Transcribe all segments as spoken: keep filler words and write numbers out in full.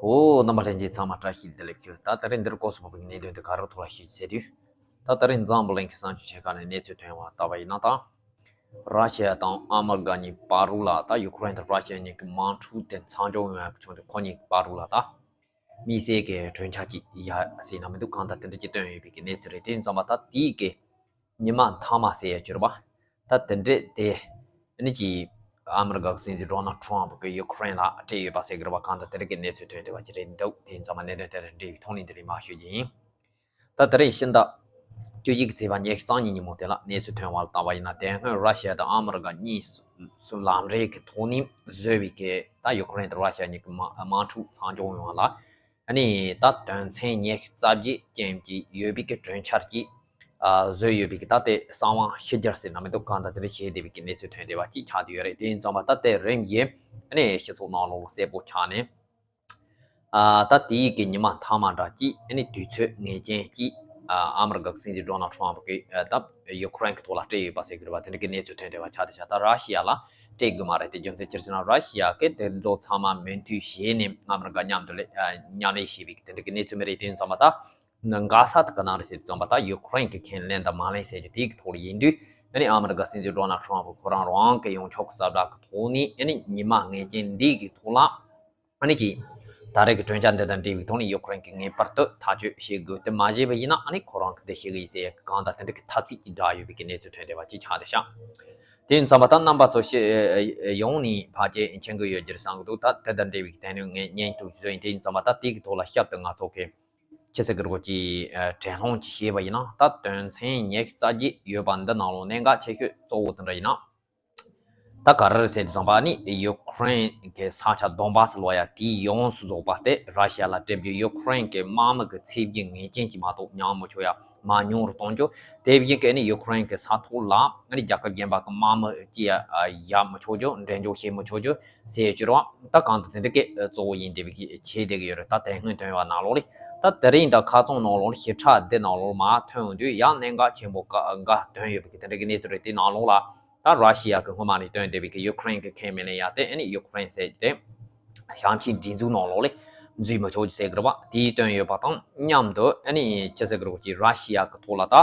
འོ། རྣམ་པ་ལྷན་རྒྱས་ཚང་མ་བཀྲ་ཤིས་བདེ་ལེགས། ད་ད་རེས་འདིར་སྐོར་སོགས་པའི་གནད་དོན་དེ་ག་རེ་ཐོག་ལ་ཞུ་རྒྱུ་ཟེར་དུས། ད་ད་རེས་འཛམ་བུ་གླིང་གི་གསར་འགྱུར་ཆེ་ཁག་ནས་གནས་ཚུལ་ཐོན་པ་ལྟ་བ་ཡིན་ན། ད་ར་ཤི་ཡ་དང་ཨ་མི་རི་ཀ་གཉིས་བར་དུ་ལ། ད་ཡུ་ཁུ་རེན་དང་ར་ཤི་ཡ་གཉིས་ཀྱི་དམག་འཁྲུག་དེ་མཚམས་འཇོག་ཡོང་ཡག་བྱུང་དུས། ཁོ་གཉིས་བར་དུ་ལ་ད་དམིགས་བསལ་གྱི་གྲོས་འཆར་ཅིག་ཡ་ཟེར་ན་མི་འདུག་གང་ལྟར་དེ་འདྲ་ཅིག་བཏོན་ཡོད་པའི་གི་གནས་ཚུལ་རེད། དེ་ཡིན་ཙང་མ་ད་དེའི་གི་ཉི་མ་མཐའ་མ་ཟེར་ཡ་གྱུར་པ། ད་དེ་འདྲས་དེ་ཨ་ནི་ཅིག་ཨ་མི་རི་ཀ་གི་སྲིད་འཛིན་ཌོ་ནལ་ཊམ་གྱིས་ཡུ་ཁུ་རེན་ལ་སྤྲད་ཡོད་པ་ཟེར་གྱི་རེད་པ། གང་ལྟར་དེ་འདྲ་གི་གནས་ཚུལ་ཐོན་བསྡད་པ་ཅིག་རེད་འདུག་དེ་ཡིན་ཙང་མ་གནད་དོན་དེ་དང་འབྲེལ་བའི་ཐོག་ནས་འདི་རིང་མར་ཞུ་རྒྱུ་ཡིན། ད་ད་རེས་ཕྱི་ཟླ་བཅུ་གཅིག་གི་ཚེས་པ་ཉི་ཤུ་རྩ་གཉིས་ཉིན་མོ་དེ་ལ་གནས་ཚུལ་ཐོན་པ་ལ་ལྟ་བ་ཡིན་ན། དེ་སྔོན་ར་ཤི་ཡ་དང་ཨ་མི་རི་ཀ་གཉིས་སུ་ལམ་འབྲས་ཀྱི་ཐོག་ནས་བཟོས་པའི་གི་ད་ཡུ་ཁུ་རེན་དང་ར་ཤི་ཡ་གཉིས་ཀྱི་དམག་དམག་འཁྲུག་མཚམས་འཇོག་ཡོང་བ་ལ། ཨ་ནི་ད་དོན་ཚན་ཉི་ཤུ་རྩ་བརྒྱད་ཅན་གྱི་ཡོད་པའི་གི་གྲོས་འཆར་གྱིས་ཨ་བཟོས་ཡོད་པའི་གི་ད་དེ་གསང་བ་ཕྱི་གྱར་ཟེར་ན་མི་འདུག་གང་ལྟར་དེ་འདྲ་བྱས་བསྡད་པའི་གི་གནས་ཚུལ་ཐོན་བསྡད་པ་ཅིག་ཆགས་བསྡད་ཡོད་རེད། དེ་ཡིན་ཙང་མ་ད་དེ་རིམ་བཞིན་ཨ་ནི་སྤྱི་ཚོགས་ནང་ལོགས་ལ་གསལ་པོ་ཆགས་ནས། ཨ་ད་དེའི་གི་ཉི་མ་མཐའ་མ་འདྲ་ཅིག་ཨ་ནི་དུས་ཚོད་ངེས་ཅན་ཅིག་ཨ་ཨ་མི་རི་ཀ་གི་སྲིད་འཛིན་ཌོ་ནལ་ཊམ་གྱིས་ཨ་ད་ཡུ་ཁུ་རེན་གྱི་ཐོག་ལ་སྤྲད་ཡོད་པ་ཟེར་གྱི་རེད་པ། དེ་འདྲ་གི་གནས་ཚུལ་ཐོན་བསྡད་པ་ཆགས་བསྡད་ཤག་ད་ར་ཤི་ཡ་ལ་སྤྲད་དགོས་མ་རེད། དེ་རྒྱུ་མཚན་ཅི་རེད་ཟེར་ན། ར་ཤི་ཡ་གིས་དེ་ཚོ་ཚང་མ་མོས་མཐུན་བྱས་ནས་ཨ་མི་རི་ཀ་མཉམ་དུ་ལས་ཨ་མཉམ་ལས་བྱས་པའི་དེ་འདྲ་གི་གནས་ཚུལ་མ་རེད། དེ་ཡིན་ཙང་མ་ད་འགལ་ས་དེ་ག་ནས་རེད་ཟེར་ཙང་མ། ད་ཡུ་ཁུ་རེན་གྱིས་ཁས་ལེན་དང་མ་ལེན་ཟེར་རྒྱུ་དེ་གི་ཐོག་ལ་ཡིན་དུས། ཨ་ནི་ཨ་མི་རི་ཀ་སྲིད་འཛིན་ཌོ་ནལ་ཊམ་ཁོ་རང་རང་གི་ཡོངས་ཁྱབ་ཀྱི་གསལ་བསྒྲགས་ཀྱི་ཐོག་ནས། ཨ་ནི་ཉི་མ་ངེས་ཅན་འདི་གི་ཐོག་ལ་ཨ་ནི་ཅིག་ད་རེས་ཀྱི་གྲོས་འཆར་འདི་དང་འབྲེལ་བའི་ཐོག་ནས་ཡུ་ཁུ་རེན་གྱིས་ངེས་པར་དུ་ཐག་གཅོད་བྱེད་དགོས། དེ་མ་བྱས་པ་ཡིན་ན་ཨ་ནི་ཁོ་རང་གིས་འདི་བྱེད་ཀྱི་ཡིན་ཟེར་གང་ལྟར་དེ་འདྲ་གི་ཐ་ཚིག་ཅིག་བསྒྲགས་ཡོད་པའི་གི་གནས་ཚུལ་ཐོན་བསྡད་པ་ཅིག་ཆགས་བསྡད་ཤག་དེ་ཡིན་ཙང་མ་ད་རྣམ་པ་ཚོ་ཤེས་ཡོང་ནས་ཕལ་ཆེར་མཁྱེན་གྱི་ཡོད་རྒྱུ་རེད་བསམ་གྱི་འདུག་ད་དེ་དང་འབྲེལ་བའི་གི་དེ་ནས་ངས་བརྙན་ཐུང་ཞིག་བཟོས་ཡིན། དེ་ཡིན་ཙང་མ་ད་དེ་གི་ཐོག་ལ་ཞིབ་ཏུ་ང་ཚོ་གི་ཅི་ཟེར་གི་རེད་གོ་ཅིག་ཨ་དྲན་སློང་ཅིག་བྱས་པ་ཡིན་ན། ད་དོན་ཚན་ཉི་ཤུ་རྩ་བརྒྱད་ཡོད་པ་འདི་ནང་ལོགས་གནད་འགག་ཆེ་ཤོས་གཙོ་བོ་དེ་འདྲ་ཡིན་ན། ད་ག་རེ་རེད་ཟེར་དུས་ཙམ་པ་ནི་ཡུ་ཁུ་རེན་གྱི་ས་ཆ་དོན་བཱ་སི་ལབ་ཡ་དེའི་ཡོངས་སུ་རྫོགས་པ་དེ་ར་ཤི་ཡ་ལ་སྤྲད་རྒྱུ། ཡུ་ཁུ་རེན་གྱི་དམག་མི་གི་ཚད་གཞི་ངེས་ཅན་གྱི་མ་གཏོགས་ཉམས་མི་ཆོག་ཡ་མང་ཉུང་རུ་གཏོང་རྒྱུ། དེ་བཞིན་གྱི་ནི་ཡུ་ཁུ་རེན་གྱི་ས་ཐོག་ལ་ནི་རྒྱལ་ཁབ་གཞན་པ་གི་དམག་མི་སྐྱེ་ཡ་ཡ་མི་ཆོག་རྒྱུ། འགྲན་ཞུགས་བྱེད་མི་ཆོག་རྒྱུ་ཟེར་གྱུར་བ། ད་གང་ལྟར་དེ་འདྲ་གི་གཙོ་བོ་ཡིན་བསྡད་པའི་གི་ཆེད་བསྡད་ཀྱི་ཡོད་རེད། ད་དེ་སྔོན་ཐོན་པ་ནང་ལོགས་ལས། ད་དེ་རིང་ད་ཁ་རྩང་ནང་ལོགས་ལ་ཞིབ་ཕྲ་འདི་ནང་ལོགས་མར་ཐོན་དུས་ཡང་གནད་འགག་ཆེན་པོ་འགའ་འགའ་ཐོན་ཡོད་པའི་གི་དེ་འདྲ་གི་གནས་ཚུལ་རེད། དེ་ནང་ལོགས་ལ་ད་ར་ཤི་ཡ་གི་སྔོན་མ་ནས་བཏོན་བསྡད་པའི་གི་ཡུ་ཁུ་རེན་གི་ཁས་མི་ལེན་ཡ་དེ། ཨ་ནི་ཡུ་ཁུ་རེན་ཟེར་རྒྱུ་དེ་ཞབས་ཕྱིའི་སྒྲིག་འཛུགས་ནང་ལོགས་ལ་འཛུལ་མི་ཆོག་རྒྱུ་ཟེར་གི་རེད་པ། དེའི་བཏོན་ཡོད་པ་དང་མཉམ་དུ། ཨ་ནི་ཅི་ཟེར་གི་རེད་གོ་ཅིག་ར་ཤི་ཡ་གི་ཐོག་ལ་ད་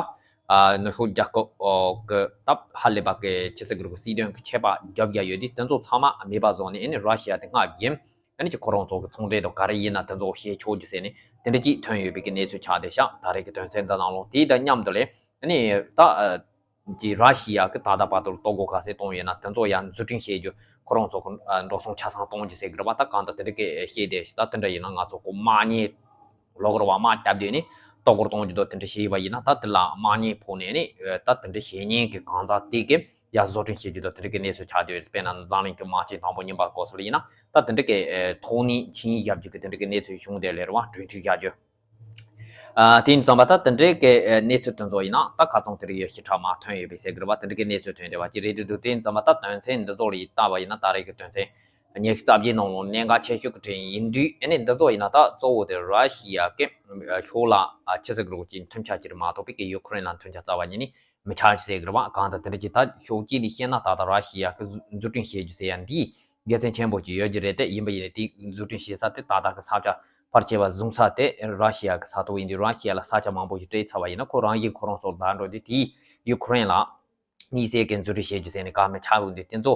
ཨ་ནུབ་ཕྱོགས་རྒྱལ་ཁབ་ཨོ་གི་ད་ཧ་ལས་པ་གི་ཅི་ཟེར་གི་རེད་གོ་སྲིད་དོན་གི་ཆད་པ་རྒྱབ་རྒྱུ་ཡོད་དུས། དེ་ཚོ་ཚང་མ་མེད་པ་བཟོས་ནས། ཨ་ནི་ར་ཤི་ཡ་དེ་སྔར་བཞིན། ཨ་ནི་ཅིག་ཁོ་རང་ཚོ་གི་ཚོང་འབྲེལ་དང་ག་རེ་ཡིན་ན་དེ་ཚོ་བྱེད་ཆོག་རྒྱུ་ཟེར་ནས་དེ་འདྲ་ཅིག་ཐོན་ཡོད་པའི་གི་གནས་ཚུལ་ཆགས་བསྡད་ཤག་ད་རེས་ཀྱི་དོན་ཚན་འདི་ནང་ལོགས། དེ་དང་མཉམ་དུ་ལས་ཨ་ནི་ད་ཨ་ཅིག་ར་ཤི་ཡ་གི་ད་ལྟ་བར་དུ་གཏོར་རྒོལ་ག་ཚད་གཏོང་ཡོད་ན་དེ་ཚོ་ཡང་མཛུབ་སྟོན་བྱེད་རྒྱུ། ཁོ་རང་ཚོ་གི་ཨ་འགྲོ་སོང་ཆ་ཚང་གཏོང་རྒྱུ་ཟེར་གི་རེད་པ། ད་གང་ལྟར་དེ་འདྲ་གི་བཤད་བསྡད་ཤག་ད་དེ་འདྲ་ཡིན་ན་ང་ཚོ་གི་དམག་གཉེར་ལོག་རུ་བ་དམག་བརྒྱབ་སྡོད་ནས་གཏོར་རྒོལ་གཏོང་རྒྱུ་དང་དེ་འདྲ་བྱས་པ་ཡིན་ན། ད་དེ་ལ་དམག་གཉེར་ཕོག་ནས་ནི་ད་དེ་འདྲ་བྱེད་མཁན་གི་གང་ཟག་དེ་གི་ཡ་བཟོ་སྐྲུན་བྱེད་རྒྱུ་དང་དེ་འདྲ་གི་གནས་ཚུལ་ཆགས་བསྡད་ཡོད། དཔེར་ན་འཛམ་གླིང་གི་དམག་ཆེན་དང་པོ་གཉིས་པ་སྐབས་སུ་ཡིན་ན། ད་དེ་འདྲ་གི་ཨེ་ཐོག་ནས་ཆིངས་ཡིག་བཞག་རྒྱུ་གི་དེ་འདྲ་གི་གནས་ཚུལ་བྱུང་བསྡད་ལེ་རུ་བ་གྲོས་མཐུན་བཞག་རྒྱུ། ཨ་དེ་ཡིན་ཙང་མ་ད་དེ་འདྲའི་གི་ཨེ་གནས་ཚུལ་དེ་ཚོ་ཡིན་ན་ད་ཁ་རྩང་དེ་རིང་ཡོད་ཞིབ་ཕྲ་མ་ཐོན་ཡོད་པའི་ཟེར་གི་རེད་པ། དེ་འདྲ་གི་གནས་ཚུལ་ཐོན་བསྡད་པ་ཅིག་རེད་འདུག་དེ་ཡིན་ཙང་མ་ད་དོན་ཚན་འདི་ཚོ་ལ་ཡིད་ལྟ་བ་ཡིན་ན། ད་རེས་ཀྱི་དོན་ཚན་ཉི་ཤུ་རྩ་བརྒྱད་ནང་ལོགས་གནད་འགག་ཆེ་ཤོས་ཀྱི་དྲན་ཡིན་དུས། ཨ་ནི་འདི་ཚོ་ཡིན་ན་ད་གཙོ་བོ་དེ་ར་ཤི་ཡ་གི་ཨ་ཕྱོགས་ལ་ཨ་ཆི་ཟེར་གི་རེད་གོ་ཅིག་མཐུན་ཆ་ཅིག་མ་གཏོགས་པའི་གི་ཡུ་ཁུ་རེན་ལ་མཐུན་ཆ་རྩ་བ་ཉིད་ནས་མི་ཆགས་ཟེར་གི་རེད་པ། གང་ལྟར་དེ་འདྲ་ཅིག་ད་ཕྱོགས་གཅིག་ནས་བཤད་ན་ད་ལྟ་ར་ཤི་ཡ་གི་མཛུབ་སྐྲུན་བྱེད་རྒྱུ་ཟེར་ཡ་འདི་དགེ་མཚན་ཆེན་པོ་ཅིག་ཡོད་རྒྱུ་རེད། དེ་ཡིན་པ་ཡིན་ནའི་དེ་མཛུབ་སྐྲུན་བྱེད་ས་དེ་ད་ལྟ་གི་ས་ཆ་ཕལ་ཆེ་བ་བཟུང་ས་དེ་ར་ཤི་ཡ་གི་ས་ཐོག་ཡིན་དུས། ར་ཤི་ཡ་ལ་ས་ཆ་མང་པོ་ཞིག་སྤྲད་ཚར་བ་ཡིན་ན་ཁོ་རང་བཞིན་ཁོ་རང་ཚོ་བདག་འགྲོ་དུས། དེས་ཡུ་ཁུ་རེན་ལ་དམིགས་བསལ་གྱི་མཛུབ་སྐྲུན་བྱེད་རྒྱུ་ཟེར་ནས་ག་མི་ཆགས་འོང་དུས། དེ་ཚོ་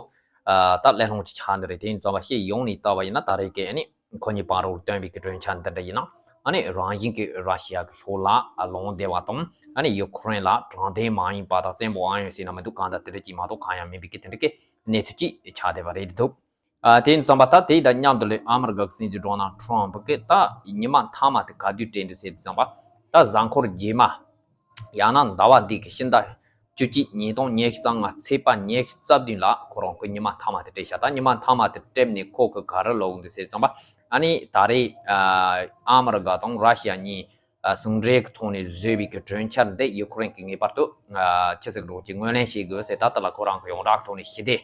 ཨ་ད་གླེང་སློང་ཅིག་ཆགས་འདི་རེད། དེ་ཡིན་ཙང་བཤད་ཡོང་ནས་ལྟ་བ་ཡིན་ན་ད་རེས་ཀྱི་ཨ་ནི་ཁོ་གཉིས་བར་དུ་བཏོན་པའི་གི་གྲོས་འཆར་འདི་འདྲ་ཡིན་ན། ཨ་ནི་རང་བཞིན་གྱི་ར་ཤི་ཡ་གི་ཕྱོགས་ལ་ཨ་ལངས་བསྡད་པ་དང་། ཨ་ནི་ཡུ་ཁུ་རེན་ལ་དྲང་བདེན་མ་ཡིན་པ་དང་བཙན་པོ་ཨང་ཡོད་ཟེར་ན་མི་འདུག་གང་ལྟར་དེ་འདྲ་ཅིག་མ་གཏོགས་གང་ཡང་མིན་པའི་གི་དེ་འདྲ་གི་གནས་ཚུལ་ཅིག་ཆགས་བསྡད་པ་རེད་འདུག་ཨ་དེ་ཡིན་ཙང་པ་ད་དེ་དང་མཉམ་དུ་ལས་ཨ་མི་རི་ཀ་གི་སྲིད་འཛིན་ཌོ་ནལ་ཊམ་གིས་ད་ཉི་མ་མཐའ་མ་དེ་ག་དུས་སྤྲད་འདུག་ཟེར་དུས་ཙམ་པ། ད་གཟའ་འཁོར་རྗེས་མ་ཡང་ན་ཟླ་བ་འདི་གི་ཕྱི་ཟླ་བཅུ་གཅིག་ཉིས་སྟོང་ཉི་ཤུ་རྩ་ལྔ་ཚེས་པ་ཉི་ཤུ་རྩ་བདུན་ལ་ཁོ་རང་གིས་ཉི་མ་མཐའ་མ་དེ་སྤྲད་ཤག་ད་ཉི་མ་མཐའ་མ་དེ་སྤྲད་ནས་ཁོ་གིས་ག་རེ་ལབ་འདུག་ཟེར་དུས་ཙམ་པ། ཨ་ནི་ད་རེས་ཨ་ཨ་མི་རི་ཀ་དང་ར་ཤི་ཡ་གཉིས་ཨ་ཟུང་འབྲེལ་གྱི་ཐོག་ནས་བཟོས་པའི་གི་གྲོས་འཆར་འདི་ཡུ་ཁུ་རེན་གྱིས་ངེས་པར་དུ་ཨ་ཆི་ཟེར་གི་རེད་གོ་ཅིག་ངོས་ལེན་བྱེད་དགོས་ཟེར། ད་ལྟ་ལ་ཁོ་རང་གི་ཡོངས་གྲགས་ཐོག་ནས་ཞི་བདེ་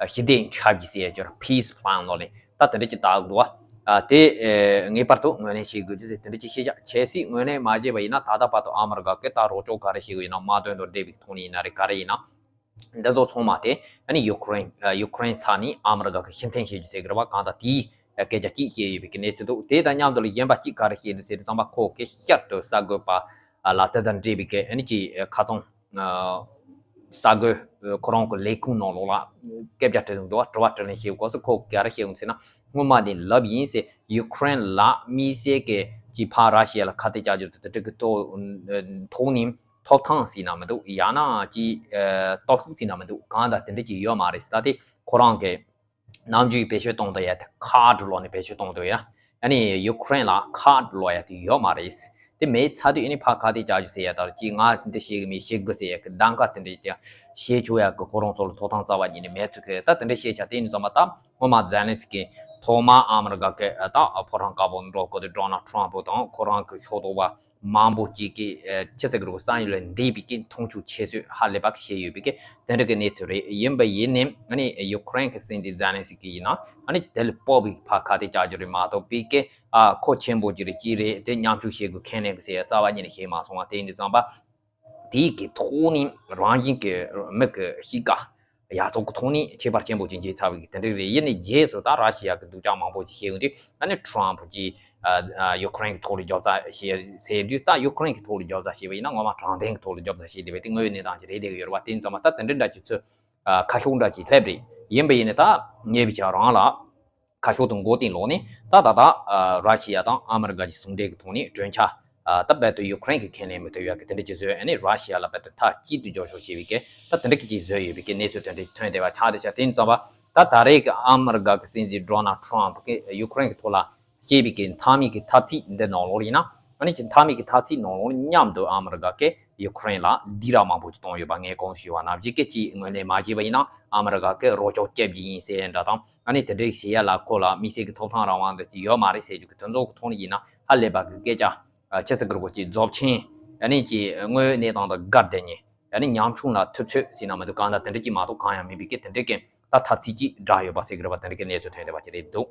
ཞི་བདེ་འཆར་གཞི་ཟེར་ཡ་ཅིག་ཡོད་རེད། Peace Plan ལབ་ནས་ད་དེ་འདྲ་ཅིག་ལྟ་གི་འདུག་བ། ཨ་དེ་ཨེ་ངེས་པར་དུ་ངོས་ལེན་བྱེད་དགོས་རྒྱུ་ཟེར་དེ་འདྲ་ཅིག་བཤད་བཞག་བྱས་སྲིད་ངོས་ལེན་མ་བྱས་པ་ཡིན་ན། ད་ལྟ་བར་དུ་ཨ་མི་རི་ཀ་གིས་ད་རོགས་སྐྱོར་ག་རེ་བྱེད་དགོས་ཡིན་ན། དམག་དོན་དང་འབྲེལ་བའི་ཐོག་ནས་ཡིན་ན་རེད། ག་རེ་ཡིན་ན་འདི་ཚོ་ཚང་མ་དེ་ཨ་ནི་ཡུ་ཁུ་རེན་ཨ་ཡུ་ཁུ་རེན་ས་ནས་ཨ་མི་རི་ཀ་གིས་ཕྱིར་འཐེན་བྱེད་རྒྱུ་ཟེར་གི་རེད་བ། གང་ལྟར་དེའི་ སྐད་ཆ་གཅིག་བཤད་ཡོད་པའི་གི་གནས་ཚུལ་འདུག་དེ་དང་མཉམ་དུ་ལ་གཞན་པ་གཅིག་ག་རེ་བཤད་འདུག་ཟེར་དུས་ཙམ་པ་ཁོ་གི་ཤར་དུ་གསར་འགོད་པ་ལ་དེ་དང་འབྲེལ་བའི་གི་ཨ་ནི་ཅིག་ཁ་ཚང་གསར་འགོད་ཁོ་རང་གི་ལས་ཁུངས་ནང་ལོགས་ལ་སྐད་ཆ་དྲི་འདུག་དྲི་བ་དྲིས་ལན་བྱེད་སྐབས་སུ་ཁོ་ག་རེ་བཤད་འདུག་ཟེར་ན། སྔོན་མ་ནས་ལབ་ཡིན་ཟེར། ཡུ་ཀེ་རེན་ལ་དམིགས་བསལ་གྱི་ཅིག་ཕར་ར་ཤི་ཡ་ལ་ཁ་གཏད་བཅག་རྒྱུ་དེ་དེ་འདྲ་གི་ཐོག་ཐོག་ནས་ཐོབ་ཐང་ཟེར་ན་མི་འདུག་ཡང་ན་ཅིག་སྟོབས་ཤུགས་ཟེར་ན་མི་འདུག་གང་ལྟར་དེ་འདྲ་ཅིག་ཡོད་མ་རེད་ཟེར། ད་དེ་ཁོ་རང་གི་ནམ་རྒྱུན་བེད་སྤྱོད་གཏོང་དུ་ཡ་དེ་ཁ་བྲོ་ལོག་ནས་བེད་སྤྱོད་གཏོང་དུ་ཡ། ཨ་ནི་ཡུ་ཀེ་རེན་ལ་ཁ་བྲོ་ལོག་ཡ་དེ་ཡོད་མ་རེད། དེ་མེད་ཚར་དུས་ཨ་ནི་ཕར་ཁ་གཏད་བཅག་རྒྱུ་ཟེར་ཡ་དང་ཅིག་ང་འདི་བཤད་གི་མེད་བཤད་དགོས་ཟེར་ཡ་གི་གདམ་ག་དེ་འདྲ་ཅིག་བྱེད་ཆོག་ཡ་གི་ཁོ་རང་ཚོ་ལ་ཐོབ་ཐང་རྩ་བ་ཉིད་ནས་མེད་ཚུལ་གི་ད་དེ་འདྲ་བཤད་བྱ། དེ་ནི་ཚང་མ་ད་སྔོན་མ་ཛེ་ལན་སི་ཀི་ཐོག་མ་ཨ་མི་རི་ཀ་གི་ད་ཕོ་བྲང་དཀར་པོ་འགྲོ་སྐབས་དུ་ཌོ་ནལ་ཊམ་ཕུ་དང་ཁོ་རང་གི་ཕྱོགས་གཏོགས་པ་མང་པོ་ཅིག་གིས་ཨེ་ཆི་ཟེར་གི་རེད། བསམ་ཡུལ་ལས་འདས་པའི་གི་མཐོང་ཆུང་བྱེད་སྲོལ་ཧ་ལས་པ་བཤད་ཡོད་པའི་གི་དེ་འདྲ་གི་གནས་ཚུལ་རེད། ཡིན་པ་ཡིན་ནའི་ཨ་ནི་ཡུ་ཀེ་རེན་གི་སྲིད་འཛིན་ཛེ་ལན་སི་ཀི་ཡིན་ན་ཨ་ནི་དེ་ལ་དཔག་པའི་ཕར་ཁ་གཏད་བཅག་རྒྱུ་རེད་མ་གཏོགས་པའི་གི་ཨ་ཁོ་ཆེན་པོ་ཅིག་རེད་ཅིག་རེད། དེ་མཉམ་ཞུགས་བྱེད་དགོས་མཁན་ནས་གི་ཟེར་ཡ་རྩ་བ་ཉིད་ནས་བཤད་མ་སོང་བ། དེ་ཡིན་དུས་ཙམ་པ་དེའི་གི་ཐོག་ནས་རང་བཞིན་གི་མི་གི་གཤིས་ཀ་ཡ་ཚོགས་ཀྱི་ཐོག་ནས་ཁྱད་པར་ཆེན་པོ་ཅིག་འབྱེད་ཚར་བའི་གི་དེ་འདྲ་རེད། ཡིན་ནའི་རྗེས་སུ་ད་ར་ཤི་ཡ་གི་སྡུག་ཅག་མང་པོ་ཅིག་བཤད་ཡོང་དུས་ཨ་ནི་ཊམ་ཕུ་གྱིས་ཨ་ཨ་ཡུ་ཀེ་རེན་གི་ཐོག་ལ་རྒྱབ་རྩ་བྱས་ཟེར་དུས་ད་ཡུ་ཀེ་རེན་གི་ཐོག་ལ་རྒྱབ་རྩ་བྱས་པ་ཡིན་ན་ངོ་མ་དྲང་བདེན་གི་ཐོག་ལ་རྒྱབ་རྩ་བྱས་བསྡད་པའི་དེ་དངོས་ཡོད་གནས་སྟངས་ཅིག་རེད་བསྡད་ཀྱི་ཡོད་རེད་བ། དེ་ཡིན་ཙང་མ་ད་དེ་འདྲ་འདྲ་ཅིག་ཚོས་ཨ་ཁ་ཕྱོགས་འདྲ་ཅིག་སླེབས་རེད། ཡིན་པ་ཡིན་ནའི་ད་ངེས་པའི་ཆ་རང་ལ་ཁ་ཕྱོགས་དང་མགོ་རྟིང་ལོག་ནས་ད་ད་ད་ཨ་ར་ཤི་ཡ་དང་ཨ་མི་རི་ཀ་གི་ཟུང་འབྲེལ་གྱི་ཐོག་ནས་གྲོས་འཆར་ཨ་ད་རྦད་དེ་ཡུ་ཀེ་རེན་གྱི་ཁས་ལེན་མི་ཐུབ་ཡག་གི་དེ་འདྲ་ཅིག་བཟོས། ཨ་ནི་ར་ཤི་ཡ་ལ་རྦད་དེ་མཐའ་གཅིག་ཏུ་འཇོག་ཕྱོགས་བྱས་པའི་གི་ད་དེ་འདྲ་གི་ཅིག་བཟོས་ཡོད་པའི་གི་གནས་ཚུལ་དེ་འདྲ་ཐོན་བསྡད་པ་ཆགས་བསྡད་ཤག་དེ་ཡིན་ཙང་པ་ད་ད་རེས་ཀྱི་ཨ་མི་རི་ཀ་གི་སྲིད་འཛིན་ཌོ་ནལ་ཊམ་ཕུ་གིས་ཡུ་ཀེ་རེན་གྱི་ཐོག་ལ་བཤད་པའི་གི་མཐའ་མའི་གི་འཐབ་རྩོད་འདི་ནང་ལོགས་ཡིན་ན་ཨ་ནི་ཅིག་མཐའ་མའི་གི་འཐབ་རྩོད་ནང་ལོགས་མཉམ་དུ་ཨ་མི་རི་ཀ་གིས་ཡུ་ཀེ་རེན་ལ་སྡིགས་ར་མང་པོ་ཅིག་བཏང་ཡོད་པ་ངས་གོང་ཞུས་པ་ནང་བཞིན་གི་ཅིག་ངོས་ལེན་མ་བྱས་པ་ཡིན་ན་ཨ་མི་རི་ཀ་གིས་རོགས་སྐྱོབ་བྱེད་ཀྱི་ཡིན་ཟེར་འདྲ་དང་ཨ་ནི་དེ་འདྲའི་བྱེད་ཡ་ལ་ཁོ་ལ་དམིགས་བསལ་གྱི་ཐོབ་ཐང་རང་དབང་འདི་ཅིག་ཡོད་མ་རེད་ཟེར་རྒྱུ་གི་དོན་ཚོགས་ཀྱི་ཐོག་ནས་ཡིན་ན་ཧ་ལས་པ་གི་སྐད་ཆ་ཨ་ཆི་ཟེར་གི་རེད་གོ་ཅིག་རྫོབ་ཆེན་ཨ་ནི་ཅིག་དངོས་ཡོད་གནས་སྟངས་དང་འགལ་བསྡད་ནས་ཨ་ནི་ཉམ་ཆུང་ལ་ཐུབ་ཚོད་ཟེར་ན་མི་འདུག་གང་ལྟར་དེ་འདྲ་ཅིག་མ་གཏོགས་གང་ཡང་མེད་པའི་གི་དེ་འདྲའི་གི་ད་འཐབ་རྩོད་ཅིག་བསྒྲགས་ཡོད་པ་ཟེར་གི་རེད་པ། དེ་འདྲའི་གི་གནས་ཚུལ་ཐོན་བསྡད་པ་ཅིག་རེད་འདུག་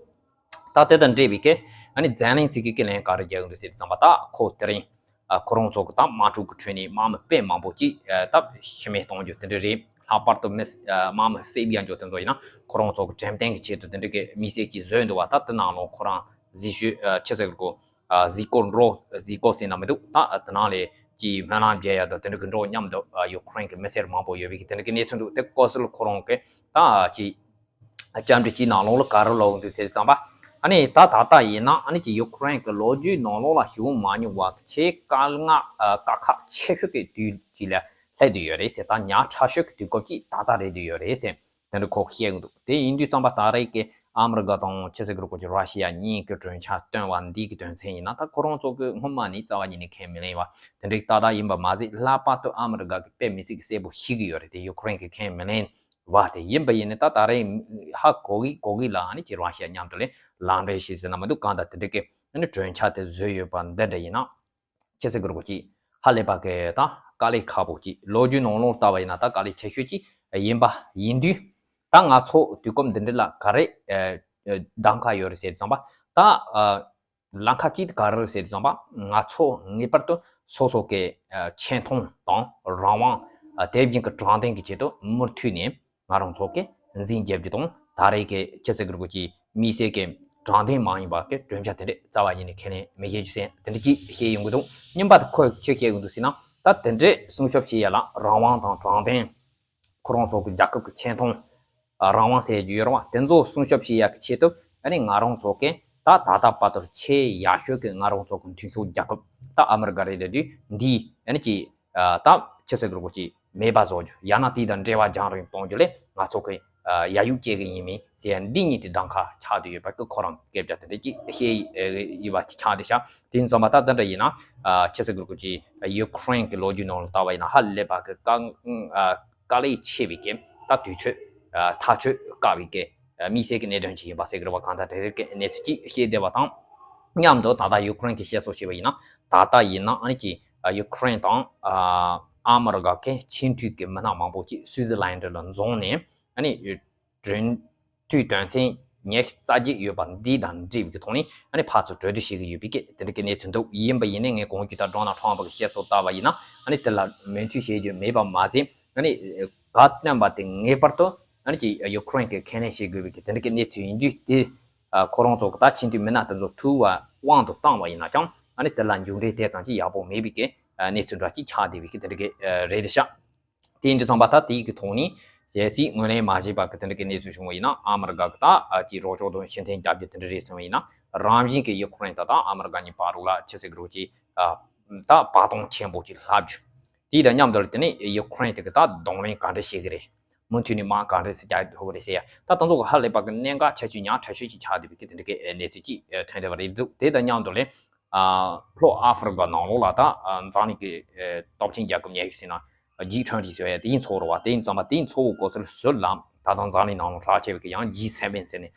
ད་དེ་དང་འབྲེལ་བའི་གི་ཨ་ནི་ཛེ་ལན་སི་ཀི་གི་ལན་ག་རེ་རྒྱག་གི་འདུག་ཟེར་དུས་ཙམ་པ་ད་ཁོ་དེ་རིང་ཨ་ཁོ་རང་ཚོ་གི་ད་དམག་འཁྲུག་གི་ཁྲོད་ནས་དམག་མི་དཔེ་མང་པོ་ཅིག་ཨ་ད་ཤི་རྨས་གཏོང་རྒྱུ་དེ་འདྲ་རེད། ལྷག་པར་དུ་མི་ཨ་དམག་མི་སེར་སྦྱང་རྒྱུ་དེ་ཚོ་ཡིན་ན་ཁོ་རང་ཚོ་གི་འགྲེམས་སྟོན་གི་ཆེད་དུ་དེ་འདྲ་གི་དམིགས་བསལ་གྱིས་བཟོས་འདུག་བ། ད་དེ་ནང་ལོགས་ཁོ་རང་གཟིགས་ཞུ་ཨ་ཆི་ཟེར་གི་རེད་གོ་ཨ་གཟིགས་སྐོར་འགྲོ་གཟིགས་སྐོར་ཟེར་ན་མི་འདུག་ད་ཨ་དེ་ནང་ལས་ཀྱི་སྨོན་ལམ་རྒྱག་ཡ་དང་དེ་འདྲ་གི་འགྲོ་མཉམ་དུ་ཨ་ཡུ་ཀེ་རེན་གི་མི་སེར་མང་པོ་ཡོད་པའི་གི་དེ་འདྲ་གི་གནས་ཚུལ་འདུག་དེ་སྐོར་སུ་ལ་ཁོ་རང་གི་ད་ཨ་ཅིག་བཅར་འདྲི་གཅིག་ནང་ལོགས་ལ་ག་རེ་ལབ་འདུག་ཟེར་དུས་ཙམ་པ། ཨ་ནི་ད་ད་ལྟ་ཡིན་ན་ཨ་ནི་ཅིག་ཡུ་ཀེ་རེན་གྱི་ལོ་རྒྱུས་ནང་ལོགས་ལ་བྱུང་མ་མྱོང་བ་ཆེས་དཀའ་ངལ་ཨ་དཀའ་ཁག་ཆེ་ཤོས་ཀྱི་དུས་ཅིག་ལ་སླེབས་བསྡད་ཡོད་རེད་ཟེར། ད་ཉག་ཕྲ་ཤོས་ཀྱི་དུས་སྐབས་ཅིག་ད་ལྟ་རེད་བསྡད་ཡོད་རེད་ཟེར་དེ་འདྲ་ཁོ་བཤད་ཀྱི་འདུག་དེ་ཡིན་དུས་ཙམ་པ་ད་རེས་ཀྱི་ཨ་མི་རི་ཀ་དང་ཆི་ཟེར་གི་རེད་གོ་ཅིག་ར་ཤི་ཡ་གཉིས་ཀྱི་གྲོས་འཆར་བཏོན་པ་འདི་གི་དོན་ཚན་ཡིན་ན་ད་ཁོ་རང་ཚོ་གི་སྔོན་མ་ནས་རྩ་བ་ཉིད་ནས་ཁས་མི་ལེན་པ་དེ་འདྲ་ཏག་ཏག་ཡིན་པ་མ་ཟད་ལྷག་པར་དུ་ཨ་མི་རི་ཀ་གི་དཔེ་མི་སྲིད་ཀྱི་གསལ་པོ་ཤེས་ཀྱི་ཡོད་རེད། དེ་ཡུ་ཀེ་རེན་གྱི་ཁས་མི་ལེན། བ་དེ་ཡིན་པ་ཡིན་ནི་ད་ད་རེས་ཧ་གོ་གི་གོ་གི་ལ་ཨ་ནི་ཅིག་རང་ཤ་མཉམ་དུ་ལས་ལག་འབྲེལ་ཞིག་ཟེར་ན་མི་འདུག་གང་ལྟར་དེ་འདྲ་གི་ཨ་ནི་གྲོས་འཆར་དེ་བཟོས་ཡོད་པ་འདི་འདྲ་ཡིན་ན་ཅི་ཟེར་དགོས་རེད་གོ་ཅིག་ཧ་ལས་པ་གི་ད་དཀའ་ལས་ཁག་པོ་ཅིག་ལོ་རྒྱུས་ནང་ལོགས་ལྟ་བ་ཡིན་ན་ད་དཀའ་ལས་ཆེ་ཤོས་ཅིག་ཡིན་པ་ཡིན་དུས་ད་ང་ཚོ་དུས་སྐབས་འདི་འདྲ་ལ་ག་རེ་གདམ་ག་ཡོད་རེད་ཟེར་དུས་ཙམ་པ་ད། ལམ་ཁ་གཅིག་ག་རེ་ཟེར་ཙམ་པ་ང་ཚོ་ངེས་པར་དུ་སོ་སོ་གི་ཆེ་མཐོང་དང་རང་དབང་དེ་བཞིན་གྱི་དྲང་བདེན་གྱི་ཆེད་དུ་མུ་མཐུད་ནས་ང་རང་ཚོ་གི་འཛིན་རྒྱབ་རྒྱུ་དང་ད་རེས་ཀྱི་ཆི་ཟེར་དགོས་རེད་གོ་ཅིག་དམིགས་བསལ་གྱི་དྲང་བདེན་མ་ཡིན་པ་གི་གྲོས་འཆར་དེ་འདྲས་རྩ་བ་ཉིད་ནས་ཁས་ལེན་མི་བྱེད་རྒྱུ་ཟེར་དེ་འདྲ་ཅིག་བཤད་ཡོང་གི་འདུག་རྙིང་པ་དེ་ཁོས་ཅི་བཤད་ཡོང་གི་འདུག་ཟེར་ན་ད་དེ་འདྲས་སྲུང་སྐྱོབ་བྱེད་ཡ་ལ་རང་དབང་དང་དྲང་བདེན། ཁོ་རང་ཚོ་གི་རྒྱལ་ཁབ་ཀྱི་ཆེ་མཐོང་། རང་དབང་ཟེར་རྒྱུ་ཡོད་རེད་བ། དེ་ཚོ་སྲུང་སྐྱོབ་བྱེད་ཡག་གི་ཆེད་དུ་ཨ་ནི་ང་རང་ཚོ་གི་ད་ད་ལྟ་བར་དུ་ཆེས་ཡག་ཤོས་ཀྱི་ང་རང་ཚོ་གི་མཐུན་ཕྱོགས་རྒྱལ་ཁབ་ད་ཨ་མི་རི་ཀ་རེད་དེ་དུས་འདིས་ཨ་ནི་ཀྱི་ད་ཆི་ཟེར་དགོས་རེད་གོ་ཅིག་མེད་པ་བཟོ་རྒྱུ་ཡང་ན་དེ་དང་འབྲེལ་བ་རྒྱང་རིང་གཏོང་རྒྱུ་ལས་ང་ཚོ་གི་ཡ་ཡུག་སྐྱེ་གི་ཡིན་མིན་ཟེར་ཡ་འདི་གཉིས་དེ་གདམ་ག་ཆགས་བསྡད་ཡོད་པ་གི་ཁོ་རང་སྐད་ཆ་དེ་འདྲ་ཅིག་བཤད་ཡི་བ་ཅིག་ཆགས་བསྡད་ཤག་དེ་ཡིན་ཙང་མ་ད་དེ་འདྲ་ཡིན་ན་ཆི་ཟེར་དགོས་རེད་གོ་ཅིག་ཡུ་ཀེ་རེན་གི་ལོ་རྒྱུས་ནང་ལ་ལྟ་བ་ཡིན་ན་ཧ་ལས་པ་གི་དཀའ་དཀའ་ལས་ཆེ་བའི་གི་ད་དུས་ཚོད་ཐག་གཅོད་དཀའ་བའི་གི་དམིགས་བསལ་གྱི་གནད་དོན་ཅིག་ཡིན་པ་ཟེར་གི་རེད་བ། གང་ལྟར་དེ་རིགས་ཀྱི་གནས་ཚུལ་ཅིག་བཤད་བསྡད་པ་དང་མཉམ་དུ་ད་ལྟ་ཡུ་ཀེ་རེན་གྱི་བཤད་སྲོལ་བྱས་པ་ཡིན་ན་ད་ལྟ་ཡིན་ན་ཨ་ནི་ཀྱི་ཡུ་ཀེ་རེན་དང་ཨ་མི་རི་ཀ་གི་ཆེས་མཐོའི་གི་མི་སྣ་མང་པོ་ཅིག་སུའི་ཛི་ལན་ཌི་ལ་འཛོམས་ནས་ཨ་ནི་གྲོས་མཐུན་དོན་ཚན་ཉེར་རྩ་བརྒྱད་ཡོད་པ་འདི་དང་འབྲེལ་བའི་གི་ཐོག་ནས་ཨ་ནི་ཕར་ཚུར་གྲོས་བསྡུར་བྱེད་ཀྱི་ཡོད་པའི་གི་དེ་འདྲ་གི་གནས་ཚུལ་འདུག་ཡིན་པ་ཡིན་ནའི་ངས་གོང་ཞུས་ལྟར་ཌོ་ནལ་ཊམ་ཕ་གི་བཤད་སྲོལ་ལྟ་བ་ཡིན་ན་ཨ་ནི་དེ་ལ་མོས་མཐུན་བྱེད་རྒྱུ་མེད་པ་མ་ཟད་ཨ་ནི་ག་བཏོན་པ་དེ་ངེས་པར་དུ་ཨ་ནི་ཀྱི་ཡུ་ཀེ་རེན་གྱིས་ཁས་ལེན་བྱེད་དགོས་པའི་གི་དེ་འདྲ་གི་གནས་ཚུལ་ཡིན་དུས་དེ་ ཁོ་རང་ཚོ་གི་ད་ཆེས་མཐོའི་མི་སྣ་དེ་ཚོ་ཐུག་པ་དབང་དུ་བཏང་བ་ཡིན་ན་ཀྱང་ཨ་ནི་དེ་ལ་མཇུག་འབྲས་དེ་ཙམ་གྱི་ཡག་པོ་མེད་པའི་གི་གནས་ཚུལ་འདྲ་ཅིག་ཆགས་བསྡད་པའི་གི་དེ་འདྲ་གི་རེད་ཤག་དེ་ཡིན་དུས་ཙམ་པ་ད་དེའི་གི་ཐོག་ནས་གལ་སྲིད་ངོས་ལེན་མ་བྱས་པ་གི་དེ་འདྲ་གི་གནས་ཚུལ་བྱུང་བ་ཡིན་ན་ཨ་མི་རི་ཀ་གི་ད་ཀྱི་རོགས་སྐྱོར་དང་ཕྱིར་འཐེན་རྒྱབ་རྒྱུ་དེ་འདྲ་རེད་ཟེར་བ་ཡིན་ན་རང་བཞིན་གི་ཡུ་ཁུ་རེན་ད་ད་ཨ་མི་རི་ཀ་གཉིས་བར་ལ་ཆི་ཟེར་གི་རོགས་ཀྱི་ད་བར་སྟོང་ཆེན་པོ་ཅིག་ལྷབ་རྒྱུ། དེ་དང་མཉམ་དུ་དེ་ནས་ཡུ་ཁུ་རེན་དེ་གི་ད་གདོང་ལེན་ག་འདྲ་བྱེད་གི་རེད། མུ་མཐུད་ནས་དམག་ག་འདྲ་སེ་རྒྱག་ཐུབ་ཀྱི་རེད་ཟེར་ཡ། ད་དེ་ཚོ་གི་ཧ་ལས་པ་གི་གནད་འགག་ཆེ་ཤོས་ཉག་ཕྲ་ཤོས་ཅིག་ཆགས་བསྡད་པའི་གི་དེ་འདྲ་གི་གནས་ཚུལ་ཅིག་ཐོན་བསྡད་པ་རེད་འདུག་དེ་དང་མཉམ་དུ་ལས་ལྷོ་ཨ་ཧྥི་རི་ཀ་ནང་ལོགས་ལ་ད་འཛམ་གླིང་གི་སྟོབས་ཆེན་རྒྱལ་ཁབ་ཉག་གཅིག་ཟེར་ན་ཇི་ཊུ་ཝེན་ཊི་ཟེར་བ་ཡ་དེ་ཡིན་ཚོགས་རེད་བ། དེ་ཡིན་ཙམ་པ་དེ་ཡིན་ཚོགས་པའི་སྐོར་སུ་ཟུར་ལ་ད་ཐེངས་འཛམ་གླིང་ནང་ལོགས་གྲགས་ཆེ་བའི་གི་ཡང་ཇི་སེ་ཝེན་ཟེར་ནས་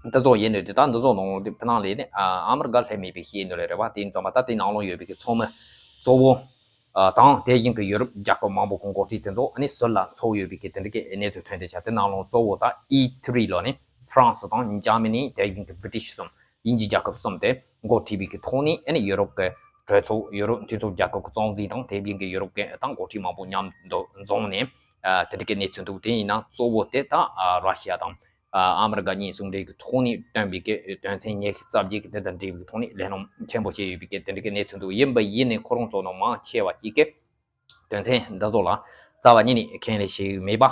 འདི་ཚོ་ཡིན་ནོ་དེ་ད་འདི་ཚོ་ནང་ལོགས་དེ་ཕི་ནང་ལས་ནས་ཨ་མི་རི་ཀ་ལྷད་མེད་པའི་ཤེས་ནོ་ལས་རེད་བ། དེ་ཡིན་ཙམ་པ་ད་དེ་ནང་ལོགས་ཡོད་པའི་གི་ཚོགས་མི་གཙོ་བོ། དང་དེ་བཞིན་གྱི་ཡུ་རོབ་རྒྱལ་ཁབ་མང་པོ་གི་འགོ་ཁྲིད་དེ་ཚོ་ནི་ཟུར་ལ་ཚོགས་ཡོད་པའི་གི་དེ་འདྲ་གི་གནས་ཚུལ་ཐོན་ཏེ་ཆ་དེ་ནང་ལོགས་གཙོ་བོ་དང་ཨི་ཐི་རི་ལོ་ནི་ཧྥ་རན་སི་དང་འཇར་མ་ནི་དེ་བཞིན་གྱི་བི་ཏི་ཤི་གསུམ་དབྱིན་ཇི་རྒྱལ་ཁབ་གསུམ་དེ་འགོ་ཁྲིད་པའི་གི་ཐོག་ནས་ཨ་ནི་ཡུ་རོབ་ཀྱི་གྲོས་ཚོགས་ཡུ་རོབ་མཐུན་ཚོགས་རྒྱལ་ཁབ་ཀྱི་གཙོ་འཛིན་དང་དེ་བཞིན་གྱི་ཡུ་རོབ་ཀྱི་དང་འགོ་ཁྲིད་མང་པོ་མཉམ་དུ་འཛོམས་ནས་དེ་འདྲ་གི་གནས་ཚུལ་འདུག་དེ་ཡིན་ན་གཙོ་བོ་དེ་དང་ར་ཤི་ཡ་དང་། ཨ་མི་རི་ཀ་གཉིས་ཟུང་འབྲེལ་གྱི་ཐོག་ནས་བཏོན་པའི་གི་དོན་ཚན་ཉི་ཤུ་རྩ་བརྒྱད་ཀྱི་དེ་དང་འབྲེལ་བའི་ཐོག་ནས་ལས་སྣོན་ཆེན་པོ་བྱས་ཡོད་པའི་གི་དེ་འདྲ་གི་གནས་ཚུལ་འདུག་ཡིན་པ་ཡིན་ནས་ཁོ་རང་ཚོ་ནང་མང་ཆེ་བ་གཅིག་གི་དོན་ཚན་འདི་ཚོ་ལ་རྩ་བ་ཉིད་ནས་ཁས་ལེན་བྱས་ཡོད་མེད་པ།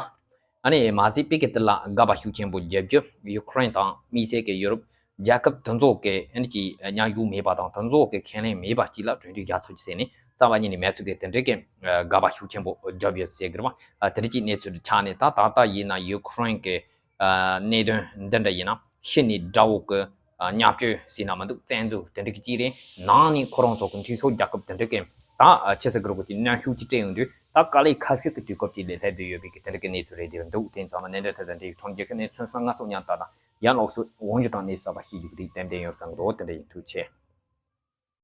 ཨ་ནི་མ་ཟད་པའི་གི་དེ་ལ་དགག་པ་ཤུགས་ཆེན་པོ་བརྒྱབ་རྒྱུ་ཡུ་ཁུ་རེན་དང་དམིགས་བསལ་གྱི་ཡུ་རོབ་རྒྱལ་ཁབ་དེ་ཚོ་གི་ཨ་ནི་ཀྱི་མཉམ་ཞུགས་མེད་པ་དང་དེ་ཚོ་གི་ཁས་ལེན་མེད་པ་གཅིག་ལ་གྲོས་མཐུན་བཞག་ཚུལ་གྱི་ཟེར་ནས་རྩ་བ་ཉིད་ནས་མེད་ཚུལ་གྱི་དེ་འདྲ་གི་དགག་པ་ཤུགས་ཆེན་པོ་བརྒྱབ་ཡོད་ཟེར་གི་རེད་བ། དེ་འདྲ་གི་གནས་ཚུལ་ཆགས་ནས་ད་ད་ལྟ་ཡིན་ན་ཡུ་ཁུ་རེན་གི་གནད་དོན་འདི་འདྲ་ཡིན་ན་ཕྱི་ནས་དགྲ་བོ་གི་བརྙས་བཅོས་ཟེར་ན་མི་འདུག་བཙན་འཛུལ་དེ་འདྲ་གི་ཅིག་རེད། ནང་ནས་ཁོ་རང་ཚོ་གི་འཐུས་ཤོར་རྒྱལ་ཁབ་དེ་འདྲ་གི་ད་ཆི་ཟེར་གི་རེད་གོ་དེ་གནོན་ཤུགས་ཀྱི་སྤྲད་ཡོང་དུས་ད་དཀའ་ལས་ཁག་ཤོས་ཀྱི་དུས་སྐབས་ཅིག་ལ་སླེབས་བསྡད་ཡོད་པའི་གི་དེ་འདྲ་གི་གནས་ཚུལ་རེད་འདུག་དེ་ཡིན་ཙང་མ་གནད་འདྲ་ཐད་དང་འདྲ་ཡི་ཐོག་རྒྱལ་ཁབ་གནས་ཚུལ་སོང་ང་ཚོ་ཉར་ལྟ་དང་ཡང་ལོགས་སུ་དབང་སྒྱུར་དང་གནས་གསར་པ་ཤེས་རྒྱུ་གི་རིགས་ཏན་ཏན་ཡོད་བསམ་གི་འདུག་དེ་འདྲ་ཡིན། ཐུགས་རྗེ་ཆེ།